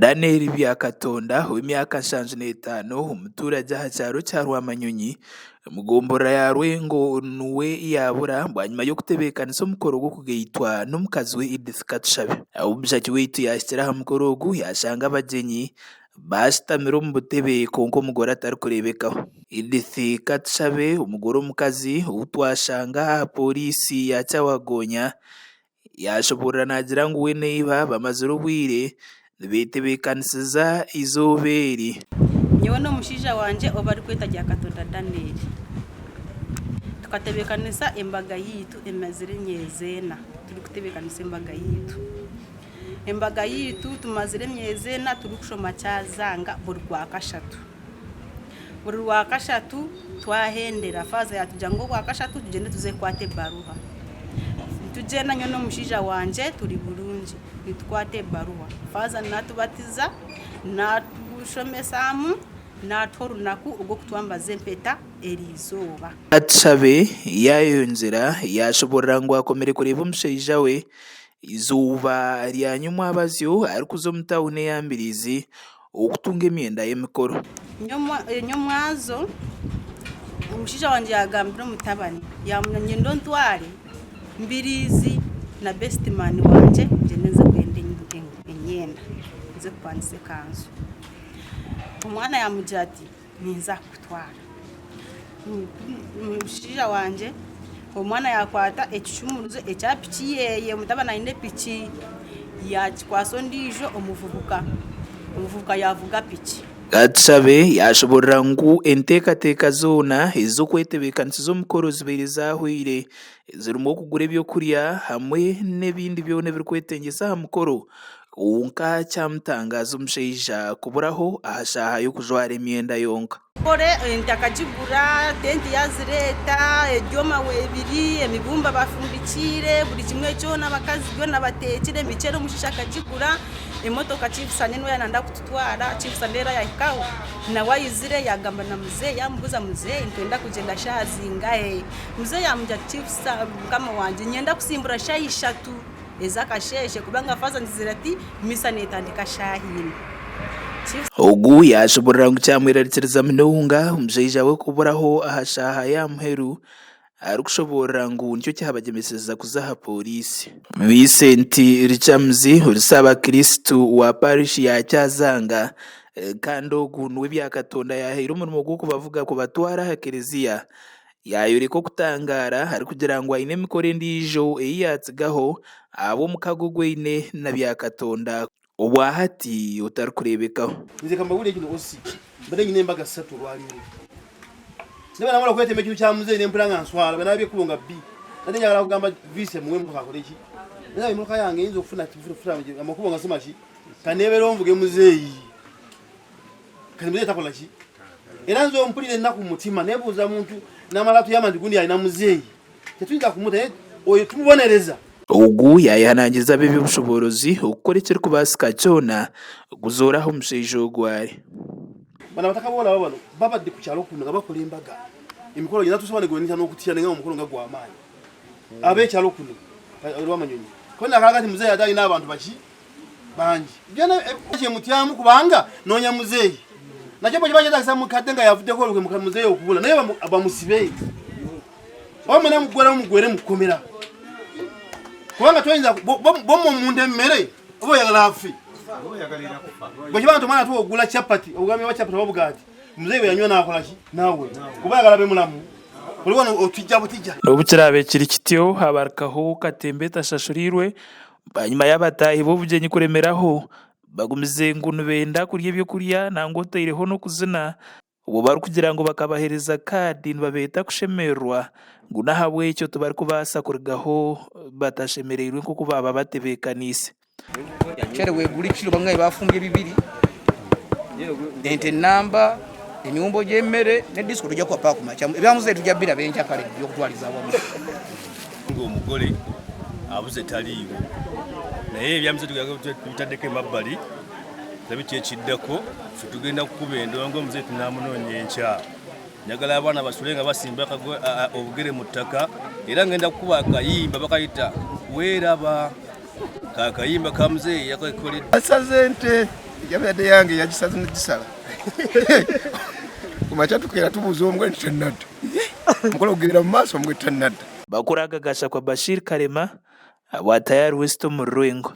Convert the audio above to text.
Daniel Byakatonda ow'emyaka 75 omuturagye aha kyaro kya Rwamanyonyi omu gomborora ya Rwengo niwe yaabura bwanyima y'okutebeekanisa omukoro gw'okugaitwa n'omukazi we Edith Katushabe. Omushaki waitu yaahikire aha mukoro ogu yaashanga abagyenyi baashutamire omu butebe kwonka omugore atarikureebekaho. Edith Katushabe omugore omukazi ou twashanga aha pooriisi ya Kyawagonya Yaashoboorora naagira ngu we na iba bamazire obwire nibeetebeekanisiza eizooba eri. Nyowe n'omushaija wangye ou barikweta Byakatonda Daniel, tukatebeekanisa embaga yaitu emazire emyezi ena turikutebeekanisa embaga yaitu. Embaga yaitu tumazire emyezi ena turikushoma kyazanga buri Rwakashatu. Buri Rwakashatu twahendera faaza yaatugira ngu Orwakashatu tugyende tuze kukwata ebaruha. Nitugyenda nyowe n'omushaija wangye turi burungi nitukwata ebaruha. Faaza naatubatiza, naatushomesaamu, naatuha orunaku rw'okutwambaza empeta eriizooba. Katushabe yaayongyera yaashoboorora ngu akomire kureeba omushaija we eizooba rya nyomwabazyo arikuza omu tauni eya Mbirizi Okutunga emyenda y'emikoro. Nyomwazo omushaija wangye yagambira omutabani yamugira nyenda ontware Mbirizi na best man wangye ngyende nze kwenda emyenda nze kupangisa ekanzu. Omwana yamugira ati ninza kukutwara. Omushaija wangye omwana yakwata ekishumuruzo ekya piki yeye, omutabani aine piki yakikwasa ondiijo omuvubuka, omuvubuka yavuga piki. Katushabe yaashoboorora ngu enteekateeka zoona ez'okwetebeekanisiza omukoro zibaire zaahweire zirimu okugura ebyokurya hamwe n'ebindi byona ebirikwetengyesa aha mukoro kwonka kyamutangaaza omushaija kuburaho aha shaaha y'okujwara emyenda yonka. Kore ente akagigura, tenti yazireeta, ebyoma biri, emibumba bafumbikiire, buri kimwe kyona abakazi byona bateekire, emiceeri omushaija akagigura, emotoka Chief Sande niwe yaaba nayenda kututwara, Chief Sande reero yahikaho nawe aizire yagamba na muzeeyi yamubuuza muzeeyi nitwenda kugyenda shaaha zingahe? Muzeeyi yamugira ati Chief mukama wangye niinyenda kusimbura shaaha ishatu ez'akasheeshe kubanga faaza angizire ati misa neetandika shaaha ina. Ogu yaashoboorora ngu kyamwerarikiriza munonga omushaija we kuburaho aha shaaha y'aha muheru arikushoboorora ngu nikyo kyabagyemeseza kuza aha pooriisi. Vincent Lukyamuzi ori Ssaabakristu wa Parish ya Kyazanga kandi ogu niwe Byakatonda yaahaire omurimo gw'okubavuga kubatwara aha kereziya Yaayoreka okutangaara arikugira ngu aine emikoro endiijo ei yaatsigaho ahabw'omukago ogu aine na Byakatonda obwa hati otarikureebekaho. Nze kambabuulire kino OC, mbadde nyina embaga ssatu olwaleero. Naye bwenamala okwetema ekintu kya muzeeyi nempulira nga nswala bwenalabye ekkubo nga bbi. Nate njagala kugamba Vice muwe emotoka akole ki? Naye emotoka yange eyinza okufuna amakubo nga si maki? Kaneeberewo nvuge muzeeyi. Kati muzeeyi takola ki? Era nze ompulira ennaku mu mutima nebuuza muntu namala atuyamba nti gundi alina muzeeyi tetuyinza kumuta naye oyo tumubonereza. Ogu yaayehanangiriza ab'eby'obushoboorozi okukora ekirikubaasika kyona kuzoora ahu omushaija ogu ari. Bano abataka b'olaba bano babadde ku kyalo kuno nga bakola embaga emikolo gye natuusa wano eggulo nintya n'okutya nenga omukolo nga gw'amaanyi ab'ekyalo kuno Rwamanyonyi kona akalaga nti muzeeyi ate alina abantu baki bangi byona kyemutyamu kubanga nonya muzeeyi nakyo bwekiba kyetagisa mukadde nga yavuddeko olukwe muzeeyi okubula naye bamusibe oba mwena mugweramu mugwere mukukomera kubanga toyinza bomma omuntu emmere oba oyagala afe bwekiba nti omwana tuwa ogula chapati ogambye oba chapati oba bugaati muzeeyi bwe yanywa nakolaki nawe kuba ayagala be mulamu oli wano otijja butijja. N'obu kiraabe kiri kityo, habarukaho katemba etashashuriirwe Bwanyima y'abataahi b'obugyenyi kuremeraho, bagumize ngu nibenda kurya ebyokurya nangwa otaireho n'okuzina obwo barikugira ngu bakabaheereza kaadi nibabeeta kushemererwa ngu n'ahabw'ekyo tibarikubaasa kurugaho batashemereirwe nk'oku baaba batebeekaniise. Omuceere gwegura ekiro bamwe bafumbye bibiri, ente namba, emiwumbo gy'emere ne disco tujja kuba paka kumakya. Ebya muzeeyi tujja biraba enkya kare eby'okutwariza awamu. Ng'omugole abuze taliiwo naye ebya muzeeyi tubitaddeko emabbali tulabe ki ekiddako ffe tugenda kukuba endongo muzeeyi tunaamunoonya enkya. Njagala abaana basule nga basimba obugere mu ttaka era ngenda kukuba akayimba bakayita weeraba. Kakayimba ka muzeeyi yakakoledde. Asaze ente yabadde yange yagisaze negisala kumakya tukeera tubuuza omugole nti tannadda omukolo gugenda mu maaso omugole tannadda. Bakura Gashakwa Bashir Karema, ahabwa Tayari West omuri Rwengo.